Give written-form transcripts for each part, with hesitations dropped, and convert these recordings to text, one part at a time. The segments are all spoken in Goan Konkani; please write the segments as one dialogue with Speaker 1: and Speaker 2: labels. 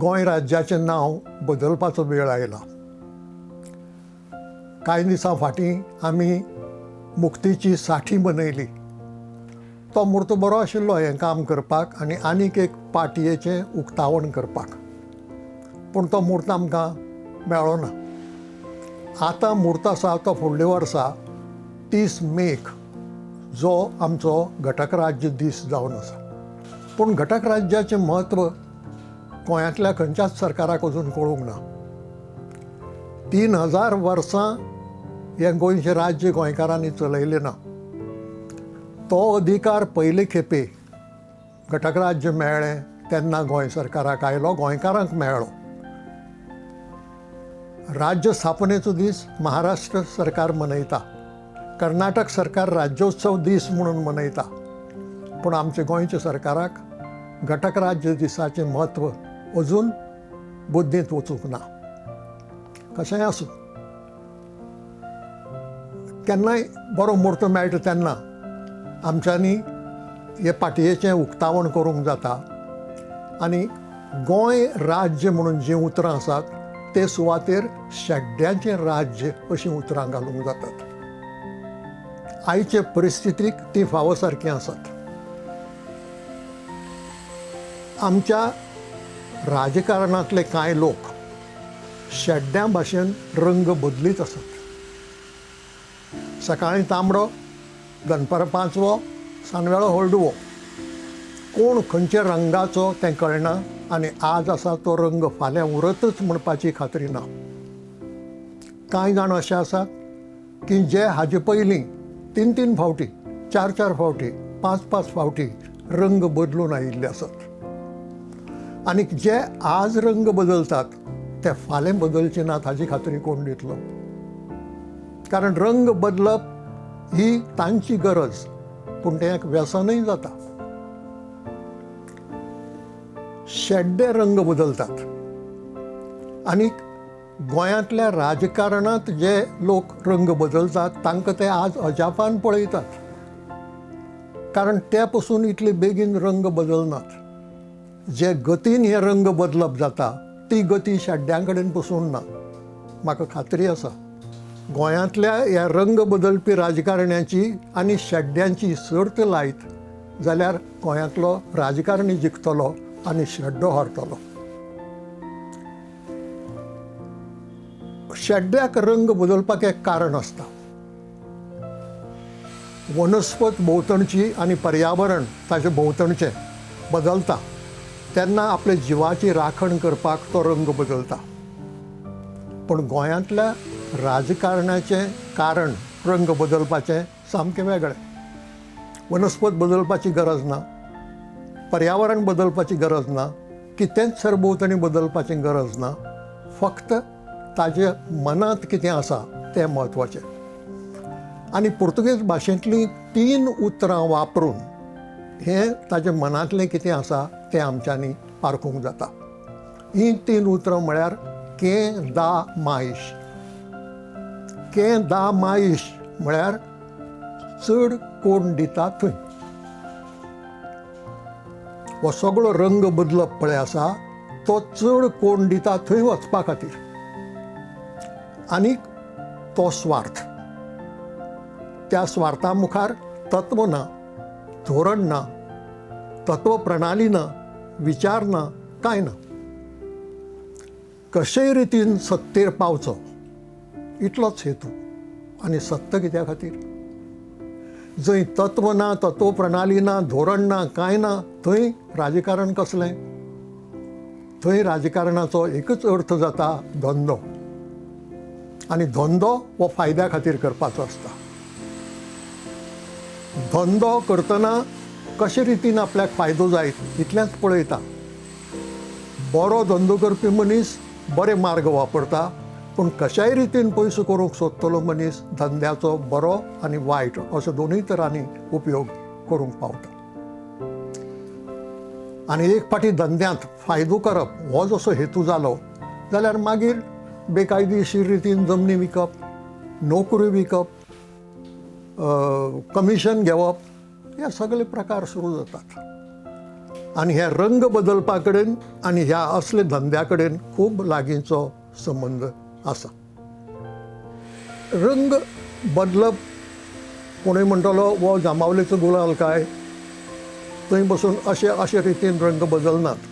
Speaker 1: गोंय राज्याचें नांव बदलपाचो वेळ आयला. कांय दिसां फाटीं आमी मुक्तीची साठी मनयली. तो म्हूर्त बरो आशिल्लो हें काम करपाक आनी आनीक एक पाटयेचें उक्तावण करपाक, पूण तो म्हूर्त आमकां मेळ्ळो ना. आतां म्हूर्त आसा तो फुडल्या वर्सा 30 मेक, जो आमचो घटक राज्य दीस जावन आसा. पूण घटक राज्याचें म्हत्व गोंयांतल्या खंयच्याच सरकाराक अजून कळूंक ना. 3000 वर्सां हें गोंयचें राज्य गोंयकारांनी चलयलें ना. तो अधिकार पयले खेपे घटक राज्य मेळ्ळें तेन्ना गोंय सरकाराक आयलो, गोंयकारांक मेळ्ळो. राज्य स्थापनेचो दीस महाराष्ट्र सरकार मनयता, कर्नाटक सरकार राज्योत्सव दीस म्हणून मनयता, पूण आमच्या गोंयच्या सरकाराक घटक राज्य दिसाचें म्हत्व अजून बुद्दींत वचूंक ना. कशेंय आसूं, केन्नाय बरो म्हूर्त मेळटा तेन्ना आमच्यांनी हे पाटयेचें उक्तावण करूंक जाता आनी गोंय राज्य म्हणून जीं उतरां आसात ते सुवातेर शेड्ड्यांचें राज्य अशीं उतरां घालूंक जातात. आयचे परिस्थितीक तीं फावो सारकीं आसात. आमच्या राजकारणांतले कांय लोक शेड्ड्यां भाशेन रंग बदलीत आसात. सकाळीं तांबडो, दनपारां पांचवो, सांजवेळो हळडुवो. कोण खंयच्या रंगाचो तें कळना आनी आज आसा तो रंग फाल्यां उरतच म्हणपाची खात्री ना. कांय जाण अशे आसात की जे हाजे पयलीं 3-3 फावटी, 4-4 फावटी, 5-5 फावटी रंग बदलून आयिल्ले आसात आनी जे आज रंग बदलतात ते फाल्यां बदलचे नात हाजी खात्री कोण दितलो? कारण रंग बदलप ही तांची गरज, पूण तें एक व्यसनूय जाता. शेड्डे रंग बदलतात आनी गोंयांतल्या राजकारणांत जे लोक रंग बदलतात तांकां ते आज अजापान पळयतात, कारण ते पसून इतले बेगीन रंग बदलनात. जे गतीन हे रंग बदलप जाता ती गती शेड्ड्यां कडेन पसून ना. म्हाका खात्री आसा गोंयांतल्या ह्या रंग बदलपी राजकारण्यांची आनी शेड्ड्यांची सर्त लायत जाल्यार गोंयांतलो राजकारणी जिखतलो आनी शेड्डो हारतलो. शेड्ड्याक रंग बदलपाक एक कारण आसता. वनस्पत भोंवतणची आनी पर्यावरण ताचे भोंवतणचें बदलता तेन्ना आपल्या जिवाची राखण करपाक तो रंग बदलता. पूण गोंयांतल्या राजकारणाचें कारण रंग बदलपाचें सामकें वेगळें. वनस्पत बदलपाची गरज ना, पर्यावरण बदलपाची गरज ना, कितेंच सरभोंवतणी बदलपाची गरज ना. फक्त ताजे मनांत कितें आसा तें म्हत्वाचें. आनी पुर्तुगेज भाशेंतलीं 3 उतरां वापरून हें ताजे मनांतलें कितें आसा तें आमच्यांनी पारखूंक जाता. हीं 3 उतरां म्हळ्यार के दा मायश. के दा मायश म्हळ्यार चड कोण दिता थंय. हो सगळो रंग बदलप पळय आसा तो चड कोण दिता थंय वचपा खातीर, आनी तो स्वार्थ. त्या स्वार्था मुखार तत्व ना, धोरण ना, तत्व प्रणाली ना, विचार ना, कांय ना. कशेय रितीन सत्तेर पावचो इतलोच हेतू. आनी सत्ता कित्या खातीर? जंय तत्व ना, तत्व प्रणाली ना, धोरण ना, कांय ना, थंय राजकारण कसलें? थंय राजकारणाचो एकच अर्थ जाता धंदो, आनी धंदो हो फायद्या खातीर करपाचो आसता. धंदो करतना कशे रितीन आपल्याक फायदो जायत इतलेंच पळयता. बरो धंदो करपी मनीस बरे मार्ग वापरता, पूण कशाय रितीन पयसो करूंक सोदतलो मनीस धंद्याचो बरो आनी वायट असो दोनूय तरांनी उपयोग करूंक पावता. आनी एक फावटी धंद्यांत फायदो करप हो जसो हेतू जालो जाल्यार मागीर बेकायदेशीर रितीन जमनी विकप, नोकऱ्यो विकप, कमिशन घेवप, हे सगळे प्रकार सुरू जातात. आनी हे रंग बदलपा कडेन आनी ह्या असले धंद्या कडेन खूब लागींचो संबंद आसा. रंग बदलप, कोणूय म्हणटलो हो जांबावलेचो गुलाल काय, थंय बसून अशे अशे रितीन रंग बदलनात.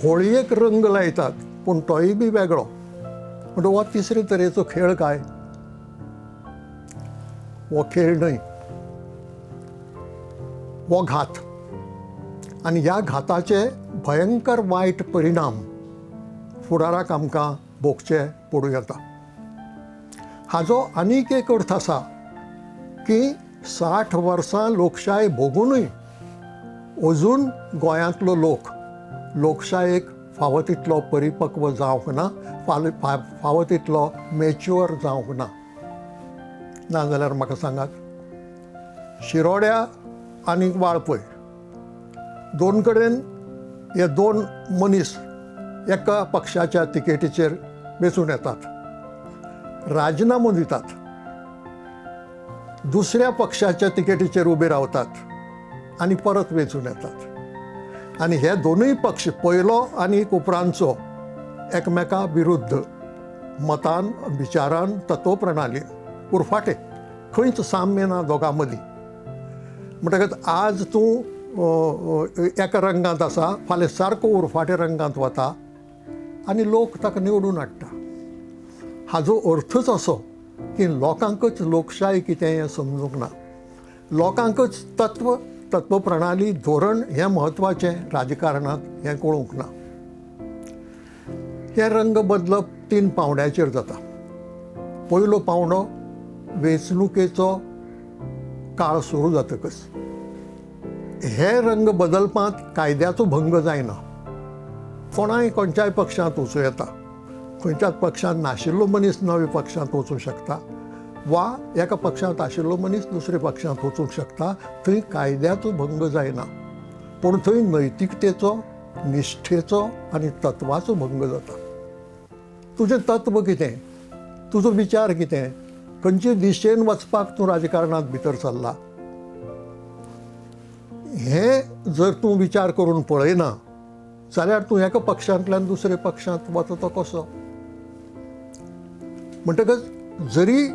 Speaker 1: होळयेक रंग लायतात पूण तोय बी वेगळो. म्हणटा हो तिसरे तरेचो खेळ काय? हो खेळ न्हय, हो घात. आनी ह्या घाताचे भयंकर वायट परिणाम फुडाराक आमकां भोगचे पडूं येता. हाजो आनीक एक अर्थ आसा की 60 वर्सां लोकशाय भोगुनूय अजून गोंयांतलो लोक लोकशायेक फावो तितलो परिपक्व जावंक ना, फावो तितलो मॅच्युअर जावंक ना. नाजाल्यार म्हाका सांगात, शिरोड्या आनी वाळपय दोन कडेन हे दोन मनीस एका पक्षाच्या तिकेटीचेर वेंचून येतात, राजिनामो दितात, दुसऱ्या पक्षाच्या तिकेटीचेर उबे रावतात आनी परत वेंचून येतात. आनी हे दोनूय पक्ष, पयलो आनी उपरांतचो, एकमेका विरुद्ध मतान, विचारान, तत्वप्रणालीन उरफाटे, खंयच साम्य ना दोगां मदीं. म्हणटकच आज तूं एका रंगांत आसा, फाल्यां सारको उरफाटे रंगांत वता आनी लोक ताका निवडून हाडटा. हाजो अर्थच असो की लोकांकच लोकशाय कितें हें समजूंक ना, लोकांकच तत्व, तत्वप्रणाली, धोरण हें म्हत्वाचें राजकारणांत हें कळूंक ना. हे रंग बदलप 3 पावंड्याचेर जाता. पयलो पावंडो वेंचणुकेचो काळ सुरू जातकच. हे रंग बदलपांत कायद्याचो भंग जायना. कोणाय खंयच्याय पक्षांत वचूं येता, खंयच्याच पक्षांत नाशिल्लो मनीस नव्या पक्षांत वचूंक शकता वा एका पक्षांत आशिल्लो मनीस दुसऱ्या पक्षांत वचूंक शकता. थंय कायद्याचो भंग जायना, पूण थंय नैतिकतेचो, निश्ठेचो आनी तत्वाचो भंग जाता. तुजें तत्व कितें, तुजो विचार कितें, खंयचे दिशेन वचपाक तूं राजकारणांत भितर सरला, हें जर तूं विचार करून पळयना जाल्यार तूं एका पक्षांतल्यान दुसऱ्या पक्षांत वता तो कसो? म्हणटकच जरी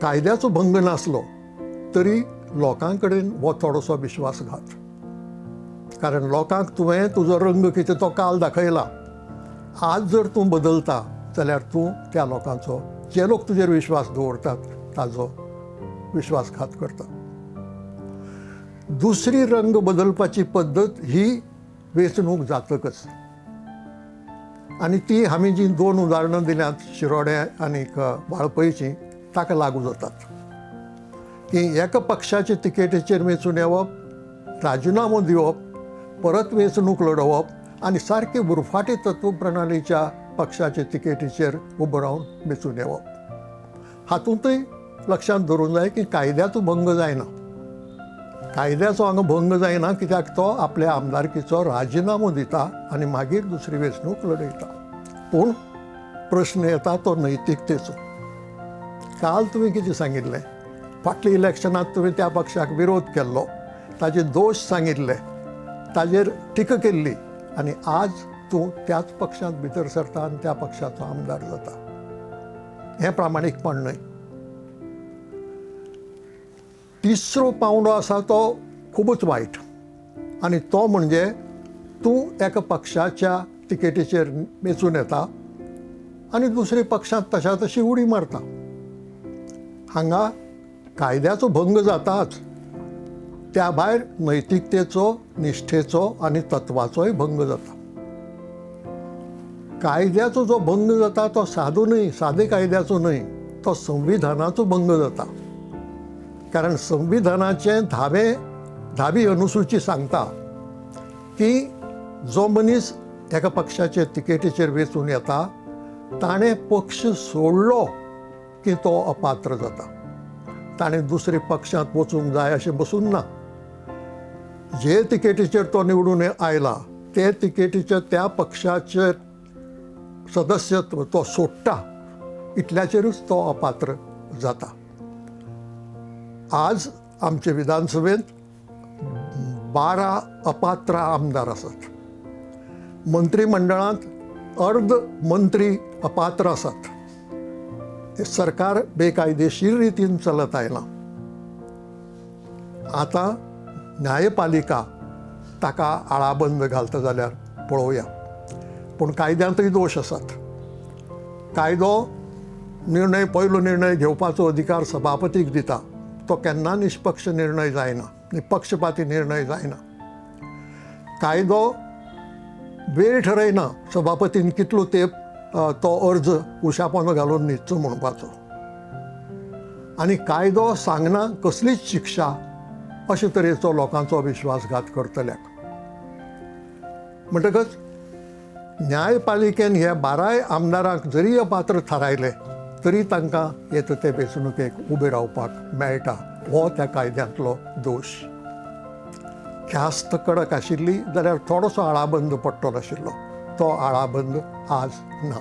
Speaker 1: कायद्याचो भंग नासलो तरी लोकां कडेन हो थोडोसो विश्वासघात. कारण लोकांक तुवें तुजो रंग कितें तो काल दाखयला, आज जर तूं बदलता जाल्यार तूं त्या लोकांचो, जे लोक तुजेर विश्वास दवरतात ताजो विश्वासघात करता. दुसरी रंग बदलपाची पद्दत ही वेंचणूक जातकच, आनी ती आमी जी 2 उदाहरणां दिल्यांत, शिरोड्या आनीक वाळपयची, ताका लागू जातात की एका पक्षाचे तिकेटीचेर वेंचून येवप, राजिनामो दिवप, परत वेंचणूक लडोवप आनी सारकी उरफाटी तत्वप्रणालीच्या पक्षाचे तिकेटीचेर उबो रावन वेंचून येवप. हातूंतय लक्षांत दवरूंक जाय की कायद्याचो भंग जायना. कायद्याचो हांगा भंग जायना कित्याक तो आपल्या आमदारकीचो राजिनामो दिता आनी मागीर दुसरी वेंचणूक लडयता. पूण प्रश्न येता तो नैतिकतेचो. काल तुवें कितें सांगिल्लें, फाटल्या इलेक्शनांत तुवें त्या पक्षाक विरोध केल्लो, ताजे दोश सांगिल्ले, ताजेर टिका केल्ली आनी आज तूं त्याच पक्षांत भितर सरता आनी त्या पक्षाचो आमदार जाता. हें प्रामाणीकपण न्हय. तिसरो पावंडो आसा तो खुबूच वायट, आनी तो म्हणजे तूं एका पक्षाच्या तिकेटीचेर वेंचून येता आनी दुसऱ्या पक्षांत तशा तशी उडी मारता. हांगा कायद्याचो भंग जाताच, त्या भायर नैतिकतेचो, निश्ठेचो आनी तत्वाचोय भंग जाता. कायद्याचो जो भंग जाता तो सादो न्हय, सादे कायद्याचो न्हय, तो संविधानाचो भंग जाता. कारण संविधानाचे धावी अनुसूची सांगता की जो मनीस एका पक्षाचे तिकेटीचेर वेंचून येता ताणें पक्ष सोडलो की तो अपात्र जाता, ताणें दुसऱ्या पक्षांत वचूंक जाय अशें बसून ना. जे तिकेटीचेर तो निवडून आयला ते तिकेटीच्या त्या पक्षाचे सदस्यत्व तो सोडटा इतल्याचेरूच तो अपात्र जाता. आज आमचे विधानसभेंत 12 अपात्र आमदार आसात, मंत्रीमंडळांत अर्द मंत्री अपात्र आसात. सरकार बेकायदेशीर रितीन चलत आयलां. आतां न्यायपालिका ताका आळाबंद घालता जाल्यार पळोवया, पूण कायद्यांतूय दोश आसात. कायदो निर्णय, पयलो निर्णय घेवपाचो अधिकार सभापतीक दिता, तो केन्ना निष्पक्ष निर्णय जायना, निपक्षपाती निर्णय जायना. कायदो वेळ ठरयना सभापतीन कितलो तेंप तो अर्ज उशापोनो घालून न्हिदचो म्हणपाचो, आनी कायदो सांगना कसलीच शिक्षा अशे तरेचो लोकांचो विश्वासघात करतल्याक. म्हणटकच न्यायपालिकेन ह्या 12 आमदारांक जरी अपात्र थारायले तरी तांकां येता ते वेंचणुकेक उबे रावपाक मेळटा, हो त्या कायद्यांतलो दोश. ख्यास्त कडक आशिल्ली जाल्यार थोडोसो आळाबंद पडटलो आशिल्लो, तो आळाबंद आज ना.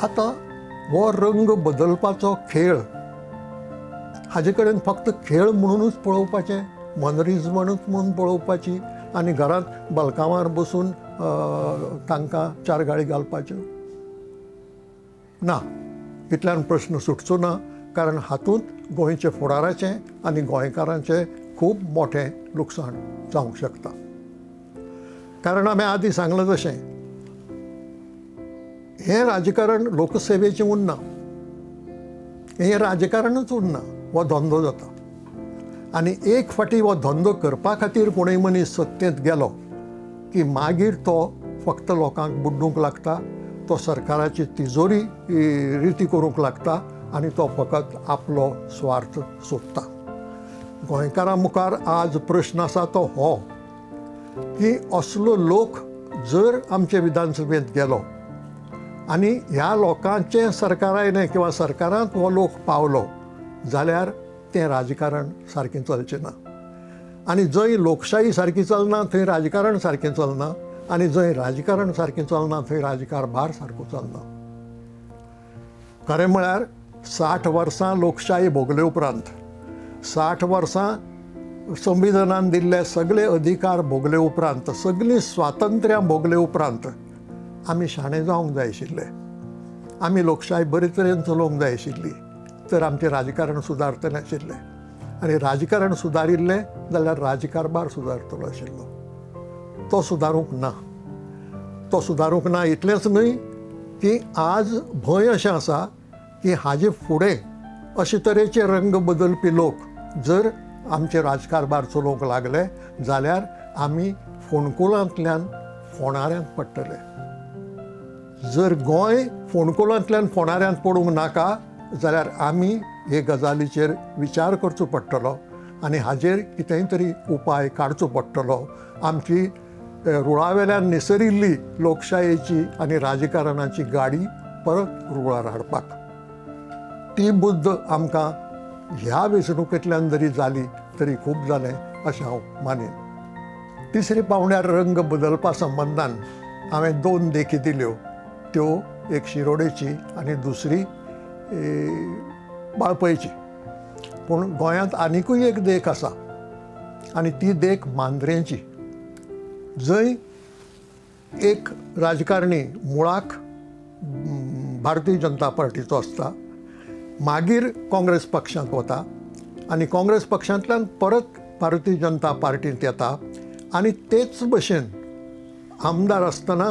Speaker 1: आतां हो रंग बदलपाचो खेळ, हाजे कडेन फक्त खेळ म्हणूनच पळोवपाचें, मनरिजवणूच म्हणून पळोवपाची आनी घरांत बलकांवार बसून तांकां 4 गाळी घालपाच्यो ना, इतल्यान प्रश्न सुटचो ना. कारण हातूंत गोंयचे फुडाराचें आनी गोंयकारांचें खूब मोठें लुकसाण जावंक शकता. कारण आमी आदीं सांगलां तशें हें राजकारण लोकसेवेचें उरना, हें राजकारणूच उरना, हो धंदो जाता. आनी एक फावटी हो धंदो करपा खातीर कोणूय मनीस सत्तेंत गेलो की मागीर तो फक्त लोकांक बुड्डूंक लागता, तो सरकाराची तिजोरी रिती करूंक लागता आनी तो फकत आपलो स्वार्थ सोदता. गोंयकारां मुखार आज प्रश्न आसा तो हो की असलो लोक जर आमचे विधानसभेंत गेलो आनी ह्या लोकांचें सरकार आयलें किंवा सरकारांत हो लोक पावलो जाल्यार तें राजकारण सारकें चलचें ना. आनी जंय लोकशाही सारकी चलना थंय राजकारण सारकें चलना, आनी जंय राजकारण सारकें चलना थंय राजकारभार सारको चलना. खरें म्हळ्यार 60 वर्सां लोकशाही भोगले उपरांत, 60 वर्सां संविधानान दिल्ले सगळे अधिकार भोगले उपरांत, सगळीं स्वातंत्र्यां भोगले उपरांत आमी शाणे जावंक जाय आशिल्ले, आमी लोकशाही बरे तरेन चलोवंक जाय आशिल्ली, तर आमचें राजकारण सुदारतलें आशिल्लें. आनी राजकारण सुदारिल्लें जाल्यार राजकारभार सुदारतलो आशिल्लो. तो सुदारूंक ना. तो सुदारूंक ना इतलेंच न्हय की आज भंय अशें आसा की हाजे फुडें अशे तरेचे रंग बदलपी लोक जर आमचे राजकारभार चलोवंक लागले जाल्यार आमी फोंडकुलांतल्यान फोंडाऱ्यांत पडटले. जर गोंय फोंडकुलांतल्यान फोंडाऱ्यांत पडूंक नाका जाल्यार आमी हे गजालीचेर विचार करचो पडटलो आनी हाजेर कितेंय तरी उपाय काडचो पडटलो. आमची रुळावेल्यान निसरिल्ली लोकशायेची आनी राजकारणाची गाडी परत रुळार हाडपाक ती बुद्द आमकां ह्या वेंचणुकेंतल्यान जरी जाली तरी खूब जालें अशें हांव मानीन. तिसरे पावंड्यार रंग बदलपा संबंदान हांवें 2 देखी दिल्यो, त्यो एक शिरोडेची आनी दुसरी बाळपयची. पूण गोंयांत आनिकूय एक देख आसा आनी ती देख मांद्रेंची, जंय एक राजकारणी मुळाक भारतीय जनता पार्टीचो आसता, मागीर काँग्रेस पक्षांत वता आनी काँग्रेस पक्षांतल्यान परत भारतीय जनता पार्टींत येता आनी तेच भशेन आमदार आसतना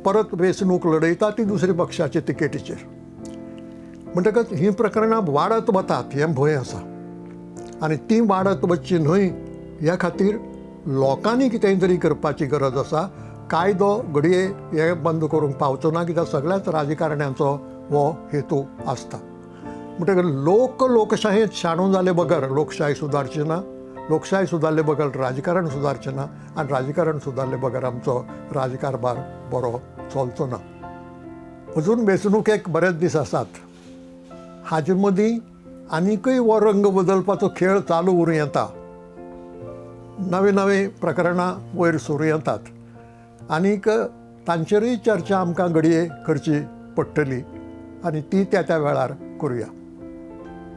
Speaker 1: परत वेंचणूक लढयता ती दुसऱ्या पक्षाचे तिकेटीचेर. म्हणटकच हीं प्रकरणां वाडत वतात हें भंय आसा आनी तीं वाडत वचची न्हय ह्या खातीर लोकांनी कितेंय तरी करपाची गरज आसा. कायदो घडये हें बंद करूंक पावचो ना, कित्याक सगळ्याच राजकारण्यांचो हो हेतू आसता. म्हणटकच लोक लोकशायेंत शाणू जाले बगर लोकशाय सुदारची ना, लोकशाय सुदारले बगर राजकारण सुदारचें ना आनी राजकारण सुदारले बगर आमचो राजकारभार बरो चलचो ना. अजून वेंचणुकेक बरेच दीस आसात, हाजे मदीं आनीकय हो रंग बदलपाचो खेळ चालू उरूं येता, नवे नवे प्रकरणां वयर सरूं येतात आनीक तांचेरूय चर्चा आमकां घडये करची पडटली आनी ती त्या त्या वेळार करुया.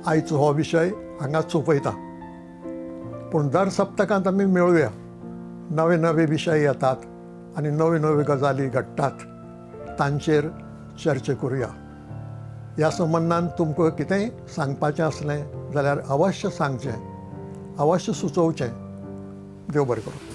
Speaker 1: आयचो हो विशय हांगाच सोंपयता. पूण दर सप्तकांत आमी मेळुया. नवे नवे विशय येतात आनी नव्यो नव्यो गजाली घडटात, तांचेर चर्चा करुया. ह्या संबंदान तुमकां कितेंय सांगपाचें आसलें जाल्यार अवश्य सांगचें, अवश्य सुचोवचें. देव बरें करूं.